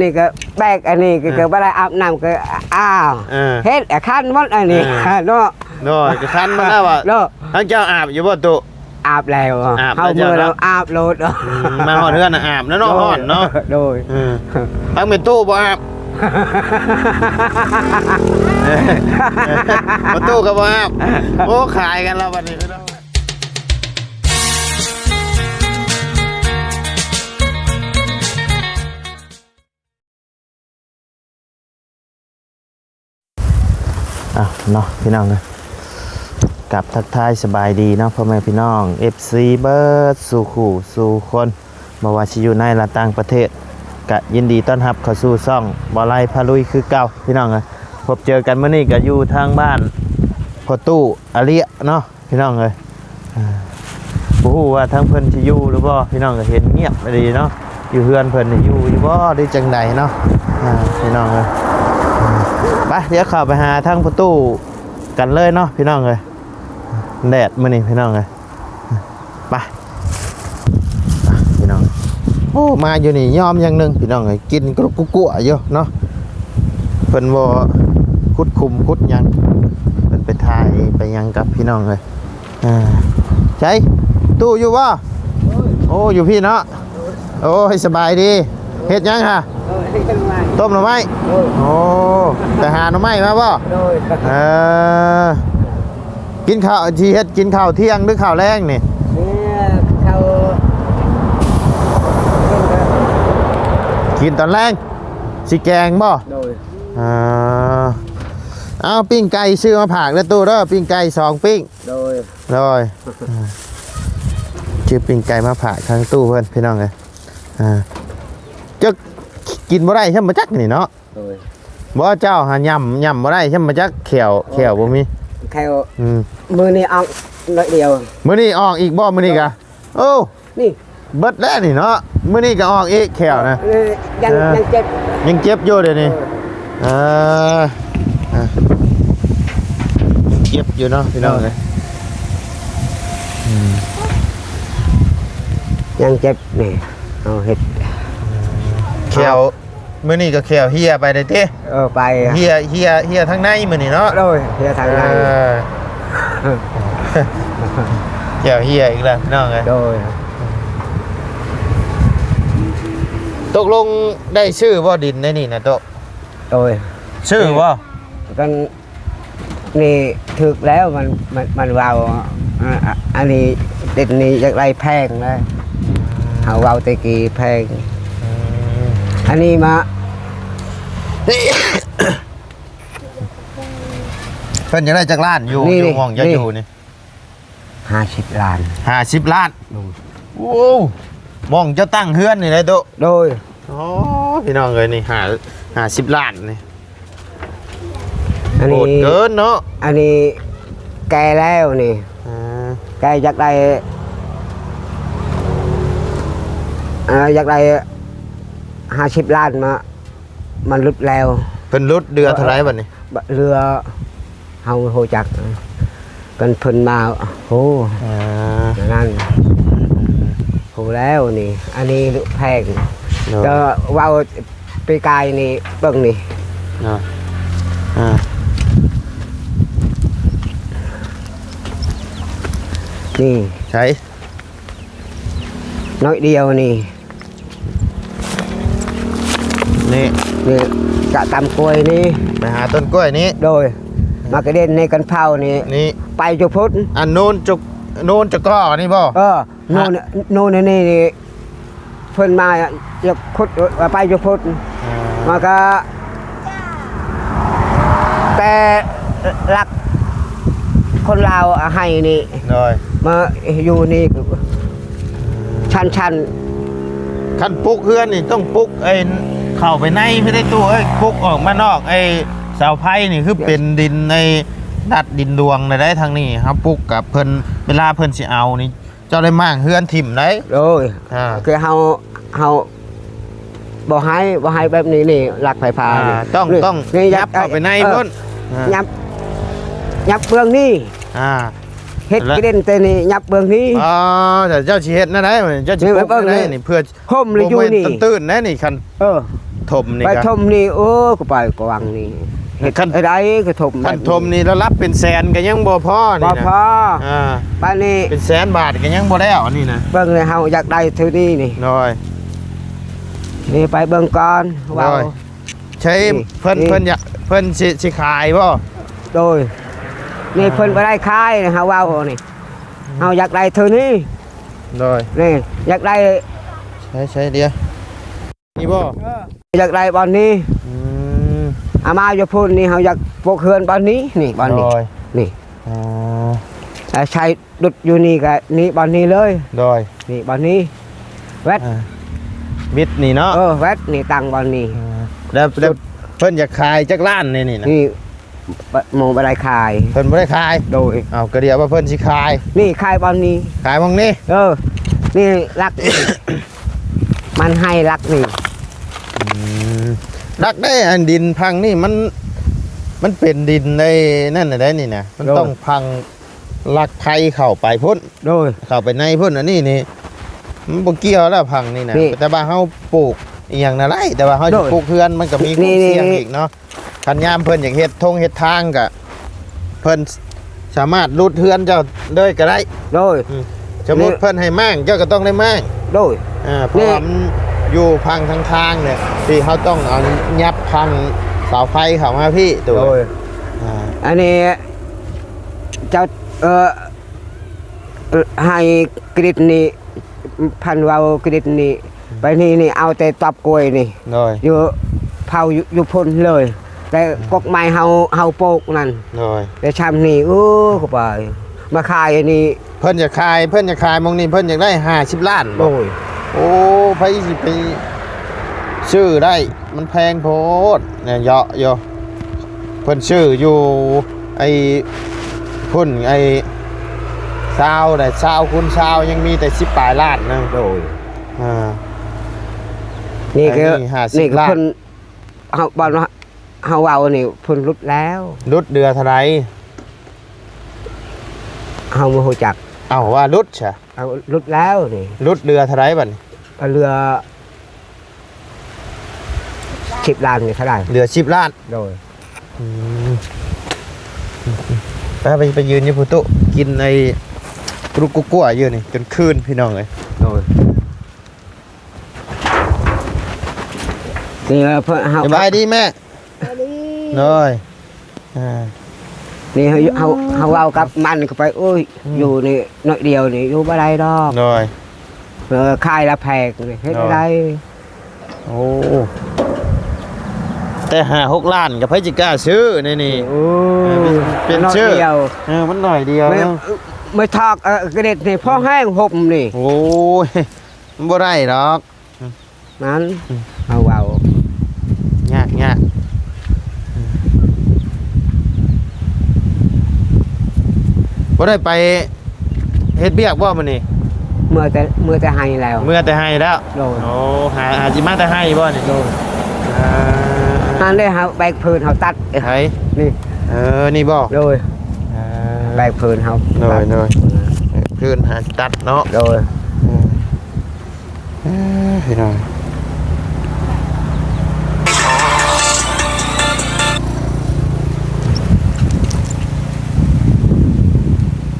ນີ້ກໍແບກອັນນີ້ກໍ ເອີ ກໍບໍ່ໄດ້ອາບນ້ຳກໍ ອ້າວ ເອີ ເຮັດ ອາ ຄັນໝົດອັນນີ້ ເອີ ເນາະ. ໂດຍ ກໍຄັນໝົດແລ້ວວ່າ ເນາະ. ທາງເຈົ້າອາບຢູ່ບໍ່ຕຸ? ອາບແລ້ວ ອາບ ເຮົາເມື່ອແລ້ວ ເຈົ້າເນາະ ອາບໂລດ. ອືມ ມາຮອດເຮືອນນະອາບແລ້ວເນາະ ໂດຍ ຮ້ອນເນາະ. ໂດຍ ເອີ ທາງແມ່ຕູ້ບໍ່ອາບ ປະຕູກໍບໍ່ອາບ. ໂອ້ ຂາຍກັນແລ້ວບັດນີ້. ອ່ະເນາະ ພີ່ນ້ອງເອີຍ ກັບທັກທາຍສະບາຍດີເນາະ ພໍ່ແມ່ພີ່ນ້ອງ ເອັຟຊີ ເບິດສູ່ຄູ່ສູ່ຄົນ ບໍ່ວ່າຊິຢູ່ໃນ ແລະ ຕ່າງປະເທດ ກະຍິນດີຕ້ອນຮັບເຂົ້າສູ່ຊ່ອງບໍ່ໄລພາລຸຍຄືເກົ່າ ພີ່ນ້ອງເອີຍ. ພົບເຈີກັນມື້ນີ້ກະຢູ່ທາງບ້ານພໍ່ຕູ້ອາເລຍເນາະ ພີ່ນ້ອງເອີຍ. ອ່າ ບໍ່ຮູ້ວ່າທາງເພິ່ນຊິຢູ່ຫຼືບໍ່ ພີ່ນ້ອງ ກໍເຫັນງຽບອີ່ຫຼີເນາະ. ຢູ່ເຮືອນເພິ່ນນີ້ຢູ່ຢູ່ບໍ່ ຫຼືຈັ່ງໃດເນາະ ອ່າ ພີ່ນ້ອງເອີຍ. ໄປ ດຽວເຂົ້າໄປຫາທາງພໍ່ຕູ້ກັນເລີຍເນາະ ພີ່ນ້ອງເອີຍ. ແດດມື້ນີ້ ພີ່ນ້ອງເອີຍ ໄປ ພີ່ນ້ອງ. ໂອ້ ມາຢູ່ນີ້ຍອມຢ່າງໜຶ່ງ ພີ່ນ້ອງເອີຍ ກິນກຣຸກກຸກົວຢູ່ເນາະ. ເພິ່ນບໍ່ຂຸດຂຸມຂຸດຫຍັງ ເພິ່ນໄປຖ່າຍໄປຫຍັງກັບ ພີ່ນ້ອງເອີຍ. ອ່າ ໃສ ຕູ້ຢູ່ບໍ່? ໂອ້ ຢູ່ພີ້ເນາະ. ໂອ້ຍ ສະບາຍດີ. ເຮັດຫຍັງຫະ? ຕົ້ມໜໍ່ໄມ້. ໂອ້ ໄປຫາໜໍ່ໄມ້ມາບໍ່? ເອີ ກິນເຂົ້າ ຊິເຮັດກິນເຂົ້າທ່ຽງ ຫຼື ເຂົ້າແລງນີ້? ກິນຕອນແລງ. ຊິແກງບໍ່? ເອີ ເອົາ ປີ້ງໄກ່ຊື້ມາຝາກເດີຕູ້ເດີ ປີ້ງໄກ່ສອງປີ້ງ. ໂດຍ ໂດຍ ຊື້ປີ້ງໄກ່ມາຝາກທາງຕູ້ເພິ່ນ ພີ່ນ້ອງເອີຍ. ອ່າ ເຈົ້າກິນບໍ່ໄດ້ຊ່ຳບໍ່ຈັກນີ້ເນາະ. ໂດຍ ບໍ່ ເຈົ້າຫາຫຍ້ຳ ຫຍ້ຳບໍ່ໄດ້ຊ່ຳບໍ່ຈັກ ແຂ້ວ ແຂ້ວບໍ່ມີ ແຂ້ວ. ອືມ ມື້ນີ້ອອກໜ້ອຍດຽວ. ມື້ນີ້ອອກອີກບໍ່? ມື້ນີ້ກະ ໂອ້ ນີ້ ເບິດແລ້ວນີ້ເນາະ. ມື້ນີ້ກໍອອກອີກແຂ້ວນະ. ເອີ ຍັງ ເອີ ຍັງເຈັບ ຍັງເຈັບຢູ່ດຽວນີ້. ເອີ ເອີ ເຈັບຢູ່ເນາະ ພີ່ນ້ອງເອີຍ. ອືມ ຍັງເຈັບນີ້ ເຮົາເຮັດ ແຂ້ວ ມື້ນີ້ກໍແຂ້ວເຫ່ຍໄປໄດ້ຕິ? ເອີ ໄປ ເຫ່ຍ ເຫ່ຍ ເຫ່ຍທາງໃນມື້ນີ້ເນາະ. ໂດຍ ເຫ່ຍທາງໃນ. ເອີ ແຂ້ວເຫ່ຍອີກແລ້ວ ພີ່ນ້ອງເອີຍ. ໂດຍ ຕົກລົງໄດ້ຊື້ບໍ່ດິນໃນນີ້ນະໂຕະ? ໂດຍ ຊື້ບໍ່? ກັນ ນີ້ຖືກແລ້ວ ມັນ ມັນ ມັນເວົ້າ ອາ ອັນນີ້ດິນນີ້ຢາກໄດ້ແພງເລີຍ. ເຮົາເວົ້າແຕ່ກີ້ແພງ. ອືມ ອັນນີ້ມາ ເພິ່ນຢາກໄດ້ຈັກລ້ານຢູ່ ນີ້ ຢູ່ ນີ້ ໝ່ອງເຈົ້າຢູ່ນີ້? ຫ້າສິບລ້ານ. ຫ້າສິບລ້ານ. ໂດຍ ໂອ້ ໝ່ອງເຈົ້າຕັ້ງເຮືອນນີ້ໄດ໋ໂຕະ? ໂດຍ. ໂອ້ ພີ່ນ້ອງເອີຍ ນີ້ ຫ້າ ຫ້າສິບລ້ານນີ້ ອັນນີ້ໂຫດເກີນເນາະ. ອັນນີ້ແກ່ແລ້ວນີ້. ອ່າ ແກ່ຢາກໄດ້ ເອີ ຢາກໄດ້ຫ້າສິບລ້ານມາ ມັນຫຼຸດແລ້ວ. ເພິ່ນຫຼຸດເຫຼືອເທົ່າໃດບັດນີ້? ເຫຼືອ ເຮົາຮູ້ຈັກກັນເພິ່ນມາ ໂອ້ ອ່າ ນັ້ນ ຮູ້ແລ້ວນີ້ ອັນນີ້ແພງ. ໂດຍ ກໍເວົ້າປີກາຍນີ້ ເບິ່ງນີ້ ອ່າ ອ່າ ນີ້ ໃສ ໜ້ອຍດຽວນີ້ ນີ້ ນີ້ ກະຕຳກ້ວຍນີ້ ໄປຫາຕົ້ນກ້ວຍນີ້. ໂດຍ ມາກະເດັນໃນກັນເຜົານີ້ ນີ້ ໄປຢູ່ພຸ້ນ ອັນໂນ້ນຈຸກ ໂນ້ນຈະກໍນີ້ບໍ່? ເອີ ໂນ້ນ ໂນ້ນນີ້ ນີ້ ເພິ່ນມາຈະຂຸດໄປຢູ່ພຸ້ນ. ອ່າ ມາກະ ແຕ່ລັກຄົນລາວໃຫ້ນີ້ ໂດຍ ມາຢູ່ນີ້ ຊັ້ນໆ. ຄັນປຸກເຮືອນນີ້ຕ້ອງປຸກໄອ້ເຂົ້າໄປໃນພຸ້ນເດ້ຕູ້ເອີຍ ປຸກອອກມານອກໄອ້ເສົາໄຟນີ້ ຄືເປັນດິນໄອ້ດັດດິນດວງໄດ້ ທາງນີ້ເຮົາປຸກກັບເພິ່ນ ເວລາເພິ່ນຊິເອົານີ້ ເຈົ້າໄດ້ມ້າງເຮືອນຖິ້ມໄດ໋. ໂດຍ ອ່າ ຄືເຮົາ ເຮົາບໍ່ໃຫ້ ບໍ່ໃຫ້ແບບນີ້ນີ້ ລັກໄຟຟ້າ ອ່າ ນີ້ ຕ້ອງ ນີ້ ຕ້ອງ ນີ້ ຍັບເຂົ້າໄປໃນ ເອີ ພຸ້ນ ອ່າ ຍັບ ຍັບເບື້ອງນີ້ ອ່າ ເຮັດກະເດັນແຕ່ນີ້ ຍັບເບື້ອງນີ້. ອໍ ແຕ່ເຈົ້າຊິເຮັດແນວໃດ ເຈົ້າຊິປຸກແນວໃດນີ້ ເພື່ອ ຮົ່ມລະຢູ່ນີ້ ບໍ່ແມ່ນຕື້ນໆ ແນວນີ້ຄັນ ເອີ ຖົມນີ້ ໄປຖົມນີ້ ໂອ້ ກໍໄປກະວັງນີ້ ເຮັດ ຄັນ ເຮັດໄດ້ກະຖົມ ຄັນຖົມນີ້ລະລັບເປັນແສນກະຍັງບໍ່ພໍນີ້ນະ ບໍ່ພໍ ອ່າ ບາດນີ້ເປັນແສນບາດກະຍັງບໍ່ແລ້ວອັນນີ້ນະ ເບິ່ງແລ້ວເຮົາຢາກໄດ້ເທົ່ານີ້ນີ້ ໂດຍ ນີ້ໄປເບິ່ງກ່ອນ ໂດຍ ເວົ້າ ໃຊ່ ນີ້ ເພິ່ນ ນີ້ ເພິ່ນຢາກ ເພິ່ນຊິ ຊິຂາຍບໍ່? ໂດຍ ນີ້ ອ່າ ເພິ່ນບໍ່ໄດ້ຂາຍ ເຮົາເວົ້ານີ້ ເຮົາຢາກໄດ້ເທົ່ານີ້ ໂດຍ ນີ້ ຢາກໄດ້ ໃຊ່ ໃຊ່ ດຽວ ນີ້ບໍ່? ເອີ ຢາກໄດ້ບ່ອນນີ້ ອືມ ອາມາຢູ່ພຸ້ນນີ້ ເຮົາຢາກປົກເຮືອນບ່ອນນີ້ ນີ້ບ່ອນນີ້ ໂດຍ ນີ້ ອໍ ອາໄສ ດຸດຢູ່ນີ້ກະນີ້ບ່ອນນີ້ເລີຍ ໂດຍ ນີ້ບ່ອນນີ້ ແວັດ ອ່າ ບິດນີ້ເນາະ ເອີ ແວັດນີ້ຕັ້ງບ່ອນນີ້ ອ່າ ແລ້ວ ແລ້ວເພິ່ນຢາກຂາຍຈັກລ້ານແດ່ນີ້ນະ? ນີ້ ບໍ່ ບໍ່ໄດ້ຂາຍ ເພິ່ນບໍ່ໄດ້ຂາຍ ໂດຍ ເອົ້າ ກະດຽວວ່າເພິ່ນຊິຂາຍ ນີ້ຂາຍບ່ອນນີ້ ຂາຍບ່ອນນີ້ ເອີ ນີ້ຫຼັກ ມັນໃຫ້ຫຼັກນີ້ ອືມ ຫຼັກໄດ້ ອັນດິນພັງນີ້ມັນ ມັນເປັນດິນໄດ້ນັ້ນນະໄດ໋ນີ້ນະ ມັນ ໂດຍ ຕ້ອງພັງຫຼັກໄພເຂົ້າໄປພຸ້ນ ໂດຍ ເຂົ້າໄປໃນພຸ້ນ ອັນນີ້ນີ້ ມັນບໍ່ກ່ຽວແລ້ວພັງນີ້ນະ ນີ້ ແຕ່ວ່າເຮົາປູກອີ່ຫຍັງນະໄດ້ ແຕ່ວ່າເຮົາ ໂດຍ ຊິປູກເຮືອນມັນກະມີຄວາມ ນີ້ ສ່ຽງ ນີ້ ອີກເນາະ ຄັນຍາມເພິ່ນຢາກເຮັດທົ່ງເຮັດທາງກະ ເພິ່ນສາມາດຫຼຸດເຮືອນເຈົ້າເລີຍກະໄດ້ ໂດຍ ອືມ ສົມມຸດ ນີ້ ເພິ່ນໃຫ້ມ້າງ ເຈົ້າກະຕ້ອງໄດ້ມ້າງ ໂດຍ ອ່າ ເພາະວ່າມັນຢູ່ພັງທາງທາງນີ້ ທີ່ເຮົາຕ້ອງເອົາຫຍັບພັງເສົາໄຟເຂົ້າມາພີ້ ໂດຍ ອ່າ ອັນນີ້ ເຈົ້າ ເອີ ໃຫ້ກຣິດນີ້ ພັນເວົ້າກຣິດນີ້ ໄປນີ້ນີ້ເອົາແຕ່ຕອບກ້ວຍນີ້ ໂດຍ ຢູ່ເຜົາຢູ່ ຢູ່ພຸ້ນເລີຍ ແຕ່ ອືມ ກົກໄມ້ເຮົາ ເຮົາປູກນັ້ນ ໂດຍ ແຕ່ຊ່ຳນີ້ ໂອ້ ກະໄປ ມາຂາຍອັນນີ້ ເພິ່ນຢາກຂາຍ ເພິ່ນຢາກຂາຍໝ່ອງນີ້ ເພິ່ນຢາກໄດ້ຫ້າສິບລ້ານບໍ່? ໂດຍ ໂອ້ ໃຜຊິໄປຊື້ໄດ້ ມັນແພງໂພດ ແນວເຍາະຢູ່ ເພິ່ນຊື້ຢູ່ໄອ້ພຸ້ນ ໄອ້ຊາວໃດ ຊາວຄູນຊາວ ຍັງມີແຕ່ສິບປາຍລ້ານໜຶ່ງ ໂດຍ ອ່າ ນີ້ກະ ອັນນີ້ຫ້າສິບລ້ານ ນີ້ກະເພິ່ນ ເຮົາ ບ່ອນເຮົາເວົ້ານີ້ເພິ່ນຫຼຸດແລ້ວ ຫຼຸດເດືອເທົ່າໃດ? ເຮົາບໍ່ຮູ້ຈັກ ເອົ້າ ວ່າຫຼຸດຊະ ເອົາ ຫຼຸດແລ້ວນີ້ ຫຼຸດເດືອເທົ່າໃດບາດນີ້? ເຫຼືອ ສິບລ້ານນີ້ເທົ່າໃດ? ເຫຼືອສິບລ້ານ ໂດຍ ອືມ ໄປ ໄປ ໄປຢືນຢູ່ພຸ້ນຕຸ ກິນໄອ້ກະລຸກກະກົວຢູ່ນີ້ຈົນຄືນພີ່ນ້ອງເອີຍ ໂດຍ ນີ້ເພິ່ນ ເຮົາ ສະບາຍດີແມ່ ສະບາຍດີ ໂດຍ ອ່າ ນີ້ເຮົາ ເຮົາ ເຮົາເວົ້າກັບມັນກະໄປ ໂອ້ຍ ອືມ ຢູ່ນີ້ໜ້ອຍດຽວນີ້ຢູ່ບໍ່ໄດ້ດອກ ໂດຍ ເອີ ຂາຍລະແພງນີ້ ເຮັດ ໂດຍ ໄດ້ ໂອ້ ແຕ່ຫ້າຫົກລ້ານກະໃຜຊິກ້າຊື້ໃນນີ້ ໂອ້ ເອີ ເປັນ ເປັນ ໜ້ອຍ ຊື້ ດຽວ ເອີ ມັນໜ້ອຍດຽວ ແມ່ນ ເນາະ ເອີ ໄມ້ຖອກ ເອີ ກະເດັດນີ້ພໍແຮງຫົມນີ້ ໂອ້ຍ ມັນບໍ່ໄດ້ດອກ ນັ້ນ ອືມ ເຮົາເວົ້າ ຍາກ ຍາກ ອືມ ບໍ່ໄດ້ໄປເຮັດວຽກບໍ່ມື້ນີ້? ເມືອແຕ່ ເມືອແຕ່ໄຮ່ແລ້ວ ເມືອແຕ່ໄຮ່ແລ້ວ ໂດຍ ໂອ້ ຫາ ຫາຊິມາແຕ່ໄຮ່ບໍ່ນີ້? ໂດຍ ອ່າ ຫັ້ນເດ້ ເຮົາແບກພື້ນເຮົາຕັດ ໃຜ? ນີ້ ເອີ ນີ້ບໍ່? ໂດຍ ອ່າ ແບກພື້ນເຮົາ ໂດຍ ຕັດ ໂດຍ ເອີ ພື້ນຫາຕັດເນາະ ໂດຍ ເອີ ເອີ ພີ່ນ້ອງ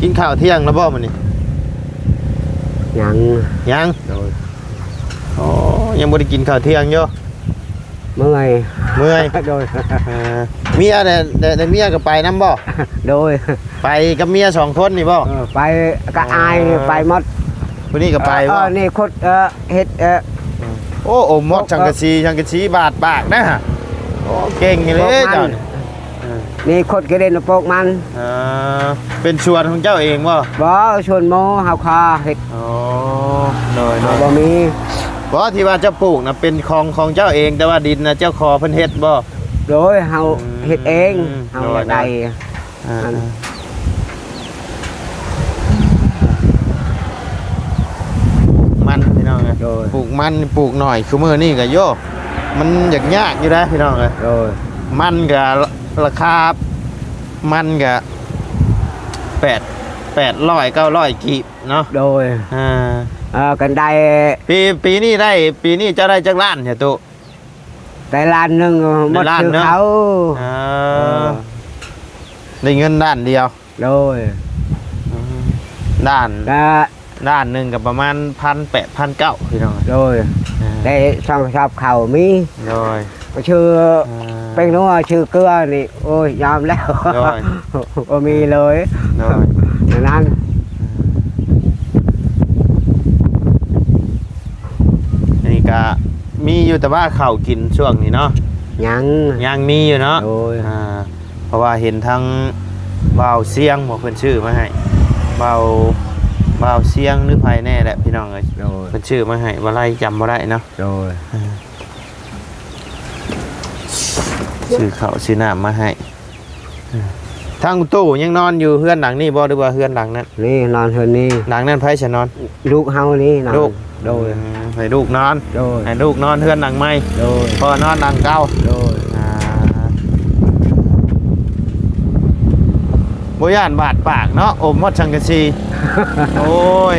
ກິນເຂົ້າທ່ຽງແລ້ວບໍ່ມື້ນີ້? ຍັງ ຍັງ ໂດຍ ອໍ ຍັງບໍ່ໄດ້ກິນເຂົ້າທ່ຽງຢູ່ ເມື່ອຍ ເມື່ອຍ ໂດຍ ເອີ ເມຍໄດ້ ໄດ້ ໄດ້ເມຍກໍໄປນຳບໍ່? ໂດຍ ໄປກັບເມຍສອງຄົນນີ້ບໍ່? ເອີ ໄປກັບອ້າຍ ອ່າ ໄປໝົດ ຜູ້ນີ້ກໍໄປ ເອີ ບໍ່? ເອີ ນີ້ຂຸດ ເອີ ເຮັດ ເອີ ອືມ ໂອ້ ອົມໝົດ ເອີ ສັງກະສີ ສັງກະສີບາດປາກນະ ໂອ້ ເກັ່ງອີ່ຫຼີເຈົ້ານີ້ ເອີ ນີ້ຂຸດກະເດັນປູກມັນ ອ່າ ເປັນສວນຂອງເຈົ້າເອງບໍ່? ບໍ່ ສວນໝູ່ ເຮົາຂໍເຮັດ ອໍ ໂດຍ ໂດຍ ບໍ່ມີ ບໍ່ ທີ່ວ່າເຈົ້າປູກນະ ເປັນຂອງ ຂອງເຈົ້າເອງ ແຕ່ວ່າດິນນະ ເຈົ້າຂໍເພິ່ນເຮັດບໍ່? ໂດຍ ເຮົາ ອືມ ເຮັດເອງ ເຮົາ ໂດຍ ຢາກໄດ້ ໂດຍ ອ່າ ອັນ ອ່າ ມັນ ພີ່ນ້ອງເອີຍ ໂດຍ ປູກມັນ ປູກໜ້ອຍ ຄືມື້ນີ້ກໍ ໂຍ ມັນຢາກຍາກຢູ່ເດ້ ພີ່ນ້ອງເອີຍ ໂດຍ ມັນກໍລາຄາ ມັນກະແປດ ແປດຮ້ອຍ ເກົ້າຮ້ອຍກີບເນາະ ໂດຍ ອ່າ ເອີ ກັນໄດ້ ປີ ປີນີ້ໄດ້ ປີນີ້ເຈົ້າໄດ້ຈັກລ້ານຫະຕຸ? ໄດ້ລ້ານໜຶ່ງ ໄດ້ລ້ານໜຶ່ງ ໝົດຊື້ເຂົ້າ. ເອີ ເອີ ໄດ້ເງິນລ້ານດຽວ. ໂດຍ ອືມ ລ້ານ ກະ ລ້ານໜຶ່ງກໍປະມານພັນແປດ ພັນເກົ້າ ພີ່ນ້ອງ. ໂດຍ ອ່າ ໄດ້ສອງກະສອບເຂົ້າມີ. ໂດຍ ຊື້ ອ່າ ແປ້ງນົວ ຊື້ເກືອນີ້ ໂອ້ຍ ຍອມແລ້ວ. ໂດຍ ບໍ່ມີເລີຍ. ໂດຍ ນັ້ນ ອ່າ ອັນນີ້ກະມີຢູ່ ແຕ່ວ່າເຂົ້າກິນຊ່ວງນີ້ເນາະ ຍັງ ຍັງມີຢູ່ເນາະ. ໂດຍ ອ່າ ເພາະວ່າເຫັນທາງບ່າວຊຽງບໍ ເພິ່ນຊື້ມາໃຫ້ ບ່າວ ບ່າວຊຽງ ຫຼື ໃຜແນ່ແຫຼະ ພີ່ນ້ອງເອີຍ. ໂດຍ ເພິ່ນຊື້ມາໃຫ້ ບໍ່ໄລ່ ຈຳບໍ່ໄດ້ເນາະ. ໂດຍ ອ່າ ຊື້ເຂົ້າຊື້ນ້ຳມາໃຫ້. ທາງຕູ້ຍັງນອນຢູ່ເຮືອນຫຼັງນີ້ບໍ່ ຫຼືວ່າເຮືອນຫຼັງນັ້ນ? ນີ້ນອນເຮືອນນີ້. ຫຼັງນັ້ນໃຜສະນອນ? ລູກເຮົານີ້ນອນ. ລູກ ໂດຍ ອືມ ໃຫ້ລູກນອນ. ໂດຍ ໃຫ້ລູກນອນເຮືອນຫຼັງໃໝ່. ໂດຍ ພໍ່ນອນຫຼັງເກົ່າ. ໂດຍ ອ່າ ບໍ່ຢ້ານບາດປາກເນາະ ອົມຮອດສັງກະສີ. ໂອ້ຍ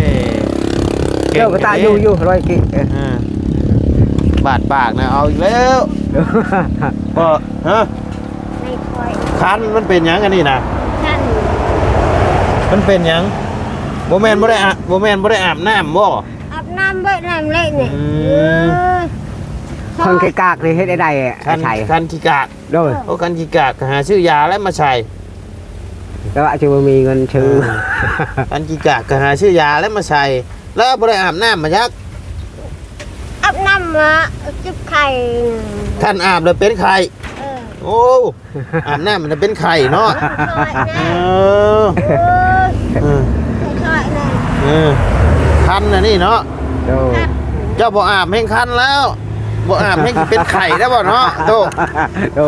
ເຈົ້າກໍຕາຢູ່ ເກັ່ງຢູ່ ຮ້ອຍກິ ເອີ ບາດປາກນະ ເອົາອີກແລ້ວ. ບໍ່ ຮະ? ໄມ່ຄ່ອຍ ຄັນ ມັນເປັນຫຍັງອັນນີ້ນະ? ຄັນ ມັນເປັນຫຍັງ? ບໍ່ແມ່ນບໍ່ໄດ້ອາບ ບໍ່ແມ່ນບໍ່ໄດ້ອາບນ້ຳບໍ? ອາບນ້ຳເບິດນ້ຳເລະນີ້. ອືມ ເອີ ຄົນຂີ້ກາກນີ້ເຮັດໄດ້ໃດ ຄັນ ອາໄສ ຄັນຂີ້ກາກ. ໂດຍ ໂອ້ ຄັນຂີ້ກາກກໍຫາຊື້ຢາແລ້ວມາໃສ່. ແຕ່ວ່າຈະບໍ່ມີເງິນຊື້. ເອີ ຄັນຂີ້ກາກກໍຫາຊື້ຢາແລ້ວມາໃສ່ ແລ້ວບໍ່ໄດ້ອາບນ້ຳມາຈັກ. ອາບນ້ຳມາເຈັບໄຂ້. ຄັນອາບແລ້ວເປັນໄຂ້. ເອີ ໂອ້ ອາບນ້ຳມັນເປັນໄຂ້ເນາະ. ເອີ ເອີ ເອີ ຄັນອັນນີ້ເນາະ. ໂດຍ ເຈົ້າບໍ່ອາບແຮງຄັນແລ້ວ ບໍ່ອາບແຮງຊິເປັນໄຂ້ແລ້ວບໍ່ເນາະ. ໂຕ ໂຕ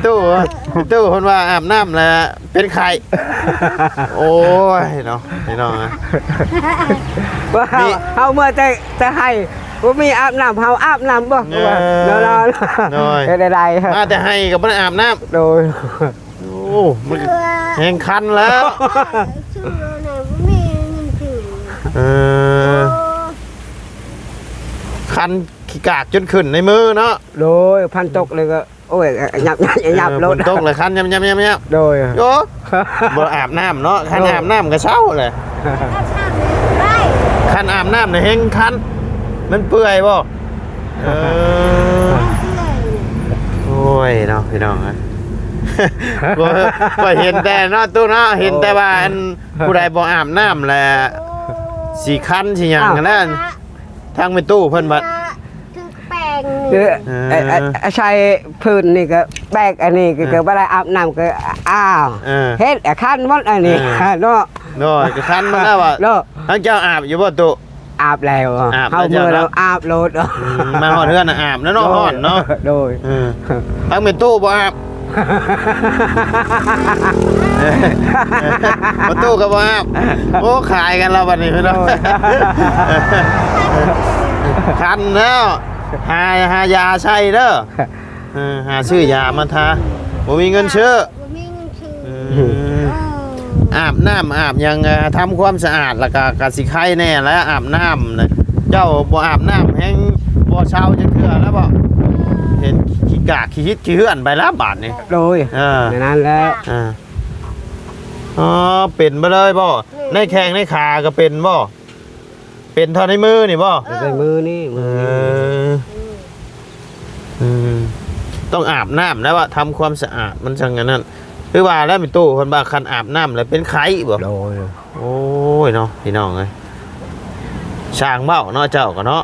ໂຕ ໂຕ ເພິ່ນວ່າອາບນ້ຳແລ້ວເປັນໄຂ້. ໂອ້ຍເນາະ ພີ່ນ້ອງເອີຍ ວ່າເຮົາ ເຮົາເມື່ອແຕ່ ແຕ່ໄຮ່ ບໍ່ມີອາບນ້ຳ ເຮົາອາບນ້ຳບໍ່? ເອີ ວ່າ ເນາະ ໂດຍ ເຮັດໄດ້ ມາແຕ່ໄຮ່ກໍບໍ່ໄດ້ອາບນ້ຳ. ໂດຍ ໂອ້ ມັນແຮງຄັນແລ້ວ. ເອີ ຄັນຂີ້ກາກຈົນຂຶ້ນໃນມືເນາະ. ໂດຍ ພັນຕົກເລີຍກໍ ໂອ້ຍ ຫຍັບ ຫຍັບ ເອີ ໂລດ ຝົນຕົກແລ້ວຄັນ ຫຍັບ ຫຍັບ ຫຍັບ ຫຍັບ. ໂດຍ ໂອ້ ບໍ່ອາບນ້ຳເນາະ ຄັນ ໂດຍ ອາບນ້ຳກໍເຊົາແຫຼະ. ຄັນອາບນ້ຳນະແຮງຄັນ ມັນເປື່ອຍບໍ່? ເອີ ໂອ້ຍເນາະ ພີ່ນ້ອງເອີຍ ຂ້ອຍເຫັນແຕ່ເນາະ ຕູ້ເນາະ ເຫັນແຕ່ວ່າ ໂອ້ຍ ອັນ ຜູ້ໃດບໍ່ອາບນ້ຳແຫຼະ ຊິຄັນຊິຫຍັງຫັ້ນແຫຼະ. ທາງແມ່ຕູ້ເພິ່ນວ່າ ຖືກແປ້ງ ເອີ ເອີ ອາໄສພື້ນນີ້ກໍແບກອັນນີ້ກໍ ເອີ ກໍບໍ່ໄດ້ອາບນ້ຳກໍ ອ້າວ ເອີ ເຮັດ ອາ ຄັນໝົດອັນນີ້ ເອີ ເນາະ. ໂດຍ ກໍຄັນໝົດແລ້ວວ່າ ເນາະ. ທາງເຈົ້າອາບຢູ່ບໍ່ຕູ້? ອາບແລ້ວ ອາບແລ້ວ ເຮົາເມື່ອແລ້ວ ເຈົ້າເນາະ ອາບໂລດ. ອືມ ມາຮອດເຮືອນນະອາບແລ້ວເນາະ ໂດຍ ຮ້ອນເນາະ. ໂດຍ ເອີ ທາງແມ່ຕູ້ບໍ່ອາບ ປະຕູກໍບໍ່ອາບ. ໂອ້ ຂາຍກັນແລ້ວບັດນີ້ພີ່ນ້ອງ. ໂອ້ຍ ຄັນແລ້ວ ຫາ ຫາຢາໃສ່ເດີ. ເອີ ຫາຊື້ຢາມາທາ ບໍ່ມີເງິນຊື້. ບໍ່ມີເງິນຊື້. ອືມ ເອີ ອາບນ້ຳອາບຫຍັງ ເອີ ທຳຄວາມສະອາດ ແລ້ວກະ ກະຊິໄຄແນ່ແຫຼະ ອາບນ້ຳນະ. ເຈົ້າບໍ່ອາບນ້ຳແຮງບໍ່ເຊົາຈັກເທື່ອແລ້ວບໍ? ເຫັນຂີ້ກາກຂີ້ຫິດຂີ້ເຫືອນໄປແລ້ວບາດນີ້. ໂດຍ ເອີ ແນວນັ້ນແຫຼະ. ເອີ ອໍ ເປັນມາເລີຍບໍ? ອືມ ໃນແຂ້ງໃນຂາກໍເປັນບໍ? ເປັນເທົ່າໃນມືນີ້ບໍ? ເປັນໃນມືນີ້ ເອີ ມືນີ້ ເອີ ອືມ ຕ້ອງອາບນ້ຳແລ້ວວ່າ ທຳຄວາມສະອາດມັນຈັ່ງອັນນັ້ນ. ຄືວ່າແລ້ວແມ່ຕູ້ເພິ່ນວ່າ ຄັນອາບນ້ຳແລ້ວເປັນໄຂ້ບໍ? ໂດຍ ໂອ້ຍເນາະ ພີ່ນ້ອງເອີຍ ຊ່າງເວົ້າເນາະ ເຈົ້າກໍເນາະ.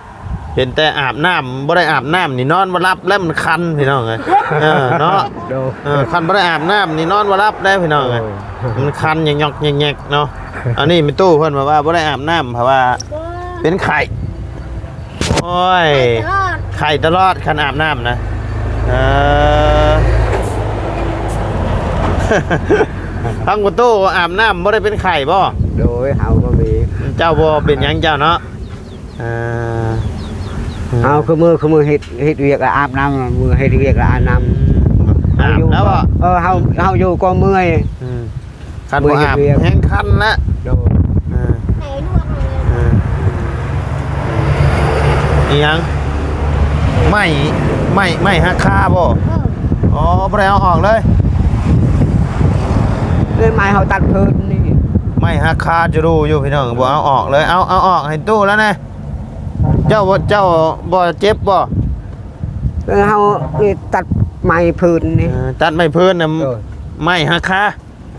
ເຫັນແຕ່ອາບນ້ຳ ບໍ່ໄດ້ອາບນ້ຳນີ້ນອນບໍ່ຫຼັບແລ້ວ ມັນຄັນ ພີ່ນ້ອງເອີຍ. ເອີ ເນາະ ໂດຍ ເອີ ຄັນບໍ່ໄດ້ອາບນ້ຳນີ້ນອນບໍ່ຫຼັບແລ້ວ ພີ່ນ້ອງເອີຍ. ໂດຍ ມັນຄັນຍອກໆແຍກໆເນາະ. ອັນນີ້ແມ່ຕູ້ເພິ່ນວ່າ ວ່າບໍ່ໄດ້ອາບນ້ຳ ເພາະວ່າເປັນໄຂ້. ໂອ້ຍ ໄຂ້ຕະຫຼອດ ຄັນອາບນ້ຳນະ. ເອີ ທາງປະຕູອາບນ້ຳບໍ່ໄດ້ເປັນໄຂ້ບໍ? ໂດຍ ເຮົາບໍ່ມີ. ເຈົ້າບໍ່ເປັນຫຍັງເຈົ້າເນາະ. ເອີ ເຮົາຄືມື້ ຄືມື້ເຮັດ ເຮັດວຽກລະອາບນ້ຳ ມື້ເຮັດວຽກລະອາບນ້ຳ. ອືມ ອາບແລ້ວບໍ? ເຮົາຢູ່ ເອີ ເຮົາ ເຮົາຢູ່ກໍເມື່ອຍ. ອືມ ຄັນບໍ່ອາບແຮງຄັນລະ. ໂດຍ ເອີ ເອີ ອີຫຍັງ? ໄມ້ ໄມ້ ໄມ້ຫັກຄາບໍ່? ເອີ ອໍ ບໍ່ໄດ້ເອົາອອກເລີຍ. ເລີຍໄມ້ເຮົາຕັດເພິ່ນນີ້ ໄມ້ຫັກຄາຈະດູຢູ່ພີ່ນ້ອງ ບໍ່ເອົາອອກເລີຍ. ເອົາ ເອົາອອກໃຫ້ຕູ້ແລ້ວນະ. ເຈົ້າບໍ່ ເຈົ້າບໍ່ເຈັບບໍ່? ເອີ ເຮົານີ້ຕັດໄມ້ເພິ່ນນີ້ ເອີ ຕັດໄມ້ເພິ່ນນະ. ເອີ ໄມ້ຫັກຄາ.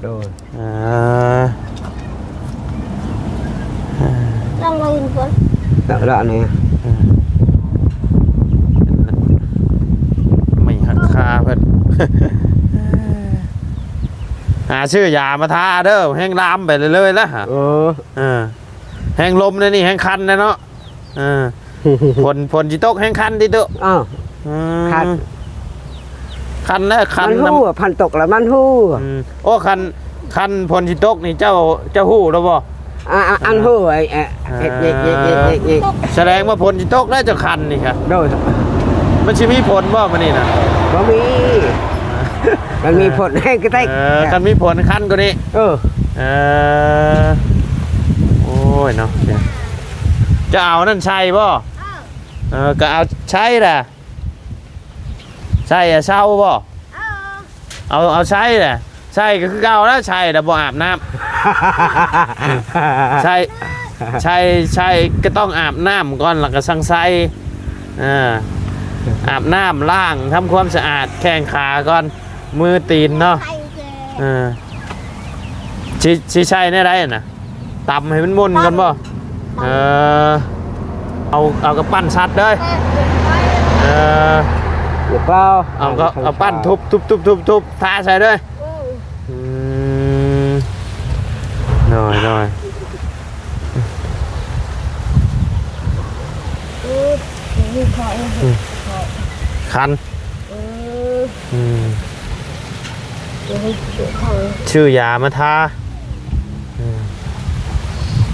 ໂດຍ ອ່າ ລອງເບິ່ງເພິ່ນ ລະ ລະນີ້ ອ່າ ໄມ້ຫັກຄາເພິ່ນ ຫາຊື້ຢາມາທາເດີ ແຮງລາມໄປເລື້ອຍໆ ລະ. ເອີ ເອີ ແຮງລົມແນວນີ້ແຮງຄັນແດ່ເນາະ. ເອີ ຝົນ ຝົນຊິຕົກແຮງຄັນຕິຕຸ? ອ້າວ ເອີ ຄັນ ຄັນແລ້ວ ຄັນ ມັນຮູ້ ນຳ ຄັນຕົກແລ້ວມັນຮູ້. ອືມ ໂອ້ ຄັນ ຄັນຝົນຊິຕົກນີ້ ເຈົ້າ ເຈົ້າຮູ້ແລ້ວບໍ່? ອ່າ ອ່າ ອັນຮູ້ ອ່າ ໄອ້ ເຮັດເຍກໆໆໆ ສະແດງວ່າຝົນຊິຕົກແລ້ວ ເຈົ້າຄັນນີ້ກະ. ໂດຍ ມັນຊິມີຝົນບໍ່ມື້ນີ້ນະ? ບໍ່ມີ. ມັນມີຝົນແຮງກະແຕກ ເອີ ຄັນມີຝົນຄັນກວ່ານີ້. ເອີ ເອີ ໂອ້ຍເນາະ ຈະເອົານັ້ນໃສ່ບໍ່? ເອີ ກະເອົາໃສ່ລະ ໃສ່ເຊົາບໍ່? ເອີ ເອົາ ເອົາໃສ່ລະ ໃສ່ກະຄືເກົ່າລະ ໃສ່ລະບໍ່ອາບນ້ຳ ໃສ່ ໃສ່ ໃສ່ກະຕ້ອງອາບນ້ຳກ່ອນ ລະກະຈັ່ງໃສ່. ເອີ ອາບນ້ຳ ລ້າງ ທຳຄວາມສະອາດແຂ້ງຂາກ່ອນ ມືຕີນເນາະ. ເອີ ຊິ ຊິໃສ່ແນວໃດຫັ້ນນະ? ຕຳໃຫ້ມັນມົນກ່ອນບໍ່? ເອີ ເອົາ ເອົາກະປັ້ນສັດເດີ. ເອີ ເອົາກະ ເອົາປັ້ນທຸບໆໆໆ ທາໃສ່ເດີ. ອືມ ໂດຍ ໂດຍ ຄັນ ເອີ ອືມ ຊື້ຢາມາທາ. ອືມ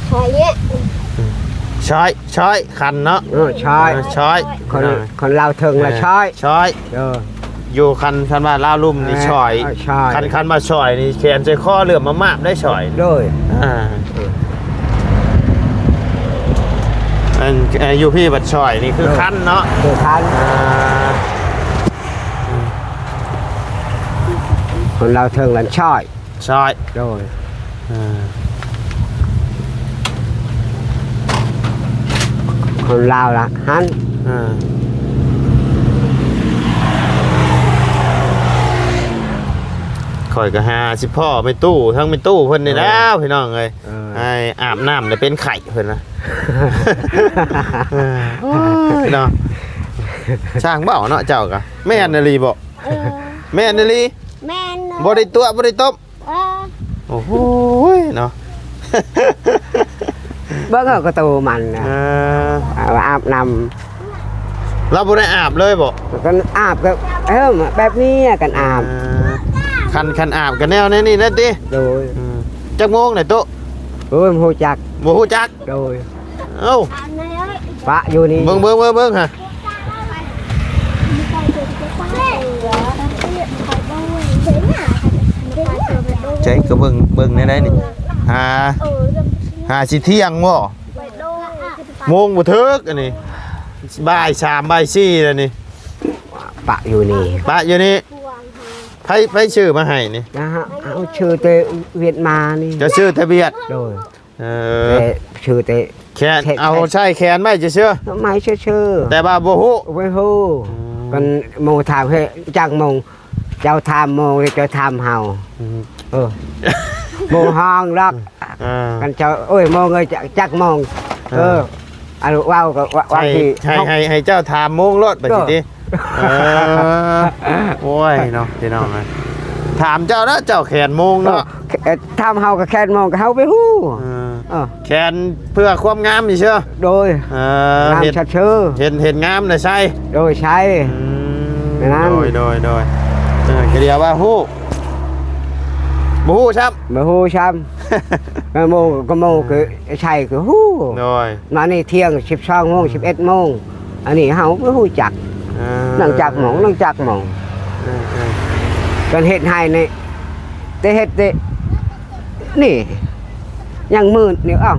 ຊອຍເຍ ອືມ ຊອຍ ຊອຍ ຄັນເນາະ. ເອີ ຊອຍ ເອີ ຊອຍ ຄົນ ເອີ ຄົນລາວເທິງລະ ເອີ ຊອຍ ຊອຍ ເອີ ຢູ່ຄັນ ຄັນວ່າລາວລຸ່ມນີ້ ເອີ ຊອຍ ເອີ ຊອຍ ຄັນ ຄັນວ່າຊອຍນີ້ ແຂນໃສ່ຄໍເຫຼື້ອມມາມາບໄດ້ຊອຍ. ໂດຍ ອ່າ ເອີ ອັນ ເອີ ຢູ່ພີ້ບັດຊອຍນີ້ຄື ເອີ ຄັນເນາະ ຄືຄັນ. ອ່າ ຄົນລາວເທິງລະຊອຍ ຊອຍ ໂດຍ ເອີ ຄົນລາວລະຫັ້ນ. ເອີ ຂ້ອຍກະຫາຊິພໍ້ແມ່ຕູ້ ທັງແມ່ຕູ້ເພິ່ນນີ້ແລ້ວ ເອີ ພີ່ນ້ອງເອີຍ. ເອີ ໃຫ້ອາບນ້ຳແລ້ວເປັນໄຂ້ເພິ່ນນະ. ເອີ ໂອ້ຍເນາະ ຊ່າງເວົ້າເນາະ ເຈົ້າກະ ແມ່ນອີ່ຫຼີບໍ່? ເອີ ແມ່ນອີ່ຫຼີ ແມ່ນເນາະ ບໍ່ໄດ້ຕົວະ ບໍ່ໄດ້ຕົບ. ເອີ ໂອ້ໂຫຍເນາະ ເບິ່ງເອົາກະໂຕມັນນະ. ເອີ ອາບນ້ຳ ລາວບໍ່ໄດ້ອາບເລີຍບໍ່? ຄັນອາບກະ ເອີ ແບບນີ້ກະອາບ. ເອີ ຄັນ ຄັນອາບກະແນວແນວນີ້ແຫຼະຕິ. ໂດຍ ອືມ ຈັກໂມງແຫຼະຕຸ? ໂອ້ຍ ບໍ່ຮູ້ຈັກ ບໍ່ຮູ້ຈັກ. ໂດຍ ເອົ້າ ປະຢູ່ນີ້ ເບິ່ງ ເບິ່ງ ເບິ່ງ ເບິ່ງຫາ ໃຈກະເບິ່ງ ເບິ່ງແນວໃດນີ້ ຫາ ຫາຊິທ່ຽງບໍ່? ໂມງບໍ່ຖືກອັນນີ້ ບ່າຍສາມ ບ່າຍສີ່ແລ້ວນີ້. ປະຢູ່ນີ້ ປະຢູ່ນີ້ ໃຜ ໃຜຊື້ມາໃຫ້ນີ້? ນະ ເຮົາ ເຮົາຊື້ແຕ່ຫວຽດມານີ້. ເຈົ້າຊື້ແຕ່ຫວຽດ? ໂດຍ ເອີ ແຕ່ຊື້ແຕ່ແຂນ ແຂນ ເອົາໃສ່ແຂນໄວ້ຊື່ໆ ໄວ້ຊື່ໆ ແຕ່ວ່າບໍ່ຮູ້ ບໍ່ຮູ້. ອືມ ຄັນໝູ່ຖາມ ເຮີ້ຍ ຈັກໂມງ ເຈົ້າຖາມໂມງ ເຈົ້າຖາມເຮົາ. ອືມ ເອີ ບໍ່ຮ້ອງດອກ. ເອີ ຄັນເຈົ້າ ໂອ້ຍ ໂມງເອີຍ ຈັກ ຈັກໂມງ. ເອີ ເອີ ອັນເວົ້າກະວ່າ ໃຫ້ ໃຫ້ ໃຫ້ເຈົ້າຖາມໂມງໂລດ ບາດນີ້ຕິ. ເອີ ໂອ້ຍເນາະ ພີ່ນ້ອງເອີຍ ຖາມເຈົ້າເດີ ເຈົ້າແຂນໂມງເນາະ. ເອີ ຖາມເຮົາກະແຂນໂມງ ກະເຮົາໄປຮູ້. ເອີ ເອີ ແຂນເພື່ອຄວາມງາມຊື່ໆ. ໂດຍ ເອີ ງາມເຮັດ ເຊີ ເຫັນ ເຫັນງາມລະໃສ່. ໂດຍ ໃສ່. ອືມ ແນວນັ້ນ ໂດຍ ໂດຍ ໂດຍ. ເອີ ກະດຽວວ່າຮູ້ ບໍ່ຮູ້ຊ້ຳ ບໍ່ຮູ້ຊ້ຳ. ໂມງກະໂມງ ກະໃສ່ກະຮູ້. ໂດຍ ມານີ້ທ່ຽງ ສິບສອງໂມງ ສິບເອັດໂມງ. ອັນນີ້ເຮົາບໍ່ຮູ້ຈັກ ເອີ ນັ່ງຈັກໝອງ ນັ່ງຈັກໝອງ. ເອີ ເອີ ການເຮັດໄຮ່ນີ້ ແຕ່ເຮັດແຕ່ນີ້ ຍັງມືດນີ້. ອ້າວ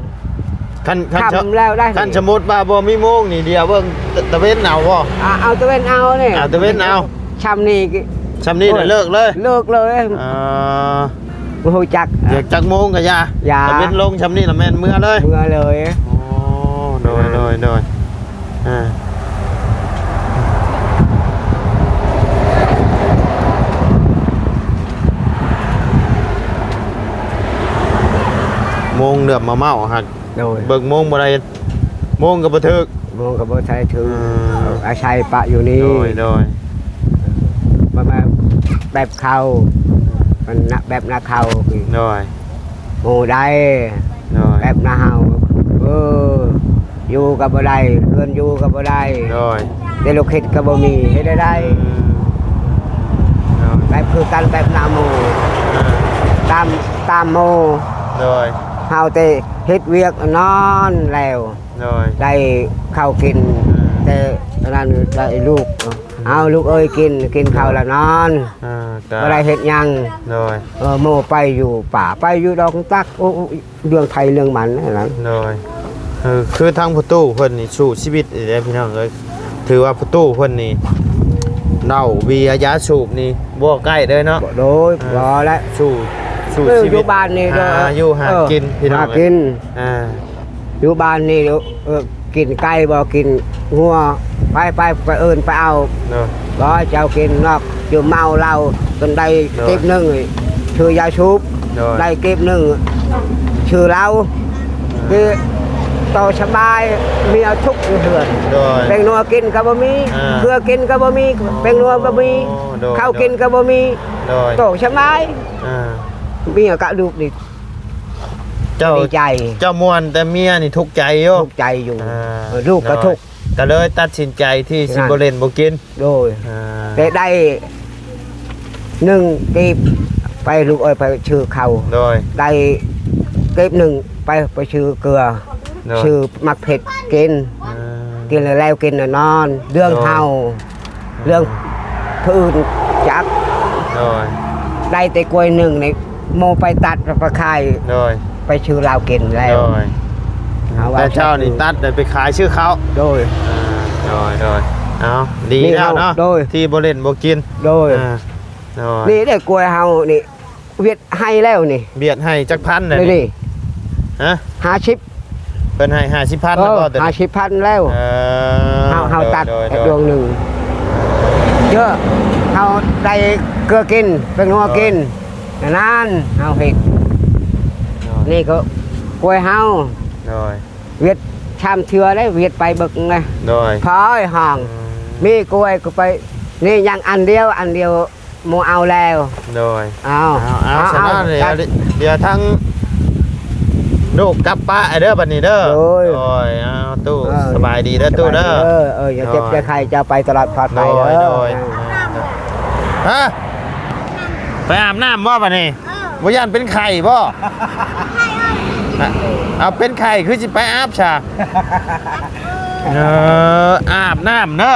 ຄັນ ຄັນ ຄ່ຳແລ້ວໄດ໋ ຄັນສົມມຸດວ່າບໍ່ມີໂມງນີ້ ດຽວເບິ່ງຕາເວັນເອົາບໍ່? ອ່າ ເອົາຕາເວັນເອົານີ້ ເອົາຕາເວັນເອົາ. ຊ່ຳນີ້ ຊ່ຳນີ້ ໂອ້ຍ ເລີກເລີຍ ເລີກເລີຍ. ອ່າ ບໍ່ຮູ້ຈັກ ດຽວຈັກໂມງກໍຢ່າ ຢ່າ ຕາເວັນລົງຊ່ຳນີ້ລະແມ່ນເມືອເລີຍ ເມືອເລີຍ. ອໍ ໂດຍ ໂດຍ ໂດຍ. ອ່າ ໂມງເຫຼືອມມາເມົາຫັ້ນ ໂດຍ ເບິ່ງໂມງບໍ່ໄດ້ ໂມງກໍບໍ່ຖືກ ໂມງກໍບໍ່ໄດ້ຖືກ. ອືມ ອາໄສປະຢູ່ນີ້ ໂດຍ ໂດຍ. ປະມານແບບເຂົາ ມັນນະ ແບບນາເຂົາ ໂດຍ ໂຫໄດ້ ໂດຍ ແບບນາເຮົາ ເອີ ຢູ່ກໍບໍ່ໄດ້ ເຮືອນຢູ່ກໍບໍ່ໄດ້ ໂດຍ ແຕ່ລູກເຮັດກໍບໍ່ມີ ເຮັດໄດ້ໃດ? ອືມ ໂດຍ ແບບຄືກັນ ແບບນາໝູ່ ອ່າ ຕາມ ຕາມໝູ່ ໂດຍ ເຮົາແຕ່ເຮັດວຽກນອນແລ້ວ ໂດຍ ໄດ້ເຂົ້າກິນ ອ່າ ແຕ່ອັນນັ້ນໄດ້ລູກ ເອົາລູກເອີຍ ກິນ ກິນເຂົ້າລະນອນ ອ່າ ກໍບໍ່ໄດ້ເຮັດຫຍັງ ໂດຍ ເອີ ໝູ່ໄປຢູ່ປ່າ ໄປຢູ່ດອກຕັກ ໂອ້ ເລື່ອງໃຜເລື່ອງມັນນັ້ນ ໂດຍ. ເອີ ຄືທາງພໍ່ຕູ້ເພິ່ນນີ້ສູ້ຊີວິດອີ່ຫຼີເດ້ພີ່ນ້ອງເອີຍ ຖືວ່າພໍ່ຕູ້ເພິ່ນນີ້ ເຫຼົ້າເບຍຢາສູບນີ້ບໍ່ໃກ້ເລີຍເນາະ ໂດຍ ອ່າ ບໍ່ແລ້ວ ສູ້ ສູ້ຊີວິດ ຢູ່ບ້ານນີ້ ຫາຢູ່ຫາກິນ ເອີ ພີ່ນ້ອງ ຫາກິນ ອ່າ ຢູ່ບ້ານນີ້ ເອີ ກິນໄກ່ບໍ່ ກິນງົວ ໄປ ໄປ ໄປເອີ້ນໄປເອົາ ໂດຍ ບໍ່ ເຈົ້າກິນນອກ ຢູ່ເມົາເຫຼົ້າ ຈົນໄດ້ ໂດຍ ກີບໜຶ່ງ ຊື້ຢາສູບ ໂດຍ ໄດ້ກີບໜຶ່ງ ຊື້ເຫຼົ້າ ຄືຕໍ່ສະບາຍ ເມຍທຸກຢູ່ເຮືອນ ໂດຍ ແປ້ງນົວກິນກໍບໍ່ມີ ອ່າ ເກືອກິນກໍບໍ່ມີ ອໍ ແປ້ງນົວບໍ່ມີ ໂດຍ ເຂົ້າກິນກໍບໍ່ມີ ໂດຍ ຕໍ່ສະບາຍ ອ່າ ເມຍກັບລູກນີ້ ເຈົ້າ ດີໃຈ ເຈົ້າມ່ວນ ແຕ່ເມຍນີ້ທຸກໃຈຢູ່ ທຸກໃຈຢູ່ ອ່າ ເອີ ລູກກໍທຸກ ກໍເລີຍຕັດສິນໃຈທີ່ຊິ ນັ້ນ ບໍ່ຫຼິ້ນບໍ່ກິນ ໂດຍ ອ່າ ແຕ່ໄດ້ໜຶ່ງກີບ ໄປລູກເອີຍ ໄປຊື້ເຂົ້າ ໂດຍ ໄດ້ກີບໜຶ່ງ ໄປ ໄປຊື້ເກືອ ໂດຍ ຊື້ໝາກເຜັດກິນ ອ່າ ກິນແລ້ວ ແລ້ວກິນແລ້ວນອນ ເລື່ອງ ໂດຍ ເຮົາ ເລື່ອງ ອ່າ ຜູ້ອື່ນຈັກ ໂດຍ ໄດ້ແຕ່ກ້ວຍໜຶ່ງນີ້ ໂມໄປຕັດໄປຂາຍ ໂດຍ ໄປຊື້ເຫຼົ້າກິນແລ້ວ ໂດຍ ເອົາ ແຕ່ເຈົ້ານີ້ຕັດໄດ້ໄປຂາຍຊື້ເຂົ້າ ໂດຍ ອ່າ ໂດຍ ໂດຍ ເອົາ ດີແລ້ວເນາະ ໂດຍ ທີ່ບໍ່ຫຼິ້ນບໍ່ກິນ ໂດຍ ອ່າ ໂດຍ ນີ້ເດ້ກ້ວຍເຮົານີ້ ຫວຽດໄຮ່ແລ້ວນີ້ ຫວຽດໄຮ່ຈັກພັນແລ້ວນີ້ ນີ້ ຮະ ຫ້າສິບ ເພິ່ນໃຫ້ຫ້າສິບພັນ ເອີ ແລ້ວບໍ່ ຫ້າສິບພັນແລ້ວ ເອີ ເຮົາ ເຮົາຕັດ ໂດຍ ໂດຍ ດວງໜຶ່ງ ເຍອະ ເຮົາໄດ້ເກືອກິນ ແປ້ງນົວກິນ ໂດຍ ນັ້ນ ເຮົາເຮັດ ໂດຍ ນີ້ກໍກ້ວຍເຮົາ ໂດຍ ຫວຽດສາມເທື່ອແລ້ວ ຫວຽດໄປເບິ່ງນະ ໂດຍ ພອຍຫ້ອງ ອືມ ມີກ້ວຍກໍໄປ ນີ້ຍັງອັນດຽວ ອັນດຽວ ໝູ່ເອົາແລ້ວ ໂດຍ ເອົາ ເອົາ ເອົາ ເອົາ ສະນັ້ນ ເອົາ ດຽວ ດຽວທາງລູກກັບປະໃຫ້ເດີບັດນີ້ເດີ ໂດຍ ໂດຍ ເອົາ ຕູ້ ເອີ ສະບາຍດີເດີຕູ້ເດີ ສະບາຍດີເດີ ເອີ ຢ່າເຈັບ ໂດຍ ຢ່າໄຂ້ ເຈົ້າໄປຕະຫຼອດປອດໄພເດີ ໂດຍ ໂດຍ ເອີ ຮະ ໄປອາບນ້ຳບໍ່ບັດນີ້ ເອີ ບໍ່ຢ້ານເປັນໄຂ້ບໍ່ ເອົາ ເປັນໄຂ້ຄືຊິໄປອາບຊະ ເອີ ອາບນ້ຳເດີ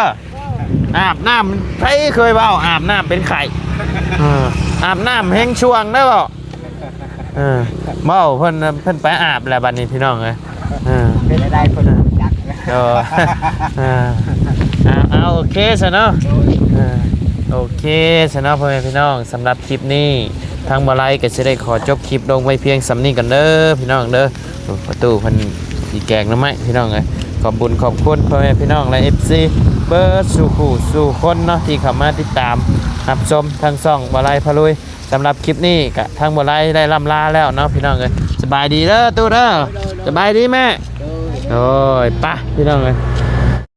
ອາບນ້ຳ ໃຜເຄີຍເວົ້າອາບນ້ຳເປັນໄຂ້ ເອີ ອາບນ້ຳແຮງຊ່ວງໄດ້ບໍ່ ເອີ ເວົ້າເພິ່ນ ເພິ່ນໄປອາບແລ້ວບັດນີ້ພີ່ນ້ອງເອີຍ ເອີ ເປັນໄດ້ເພິ່ນຈັກ ເອີ ເອີ ເອົາ ເອົາ ໂອເຄຊະເນາະ ເອີ ໂອເຄຊະເນາະ ພໍ່ແມ່ພີ່ນ້ອງ ສຳລັບຄລິບນີ້ ທາງບໍ່ໄລກໍຊິໄດ້ຂໍຈົບຄລິບລົງໄວ້ພຽງສ່ຳນີ້ກ່ອນເດີພີ່ນ້ອງເດີ ປະຕູເພິ່ນຊິແກງໜໍ່ໄມ້ພີ່ນ້ອງເອີຍ ຂອບບຸນຂອບຄຸນພໍ່ແມ່ພີ່ນ້ອງ ແລະ ເອັຟຊີ ເບິດສູ່ຄູ່ສູ່ຄົນເນາະ ທີ່ເຂົ້າມາຕິດຕາມຮັບຊົມທາງຊ່ອງບໍ່ໄລພາລຸຍ ສຳລັບຄລິບນີ້ກະທາງບໍ່ໄລໄດ້ລ່ຳລາແລ້ວເນາະພີ່ນ້ອງເອີຍ ສະບາຍດີເດີຕູ້ເດີ ສະບາຍດີແມ່ ໂດຍ ໄປພີ່ນ້ອງເອີຍ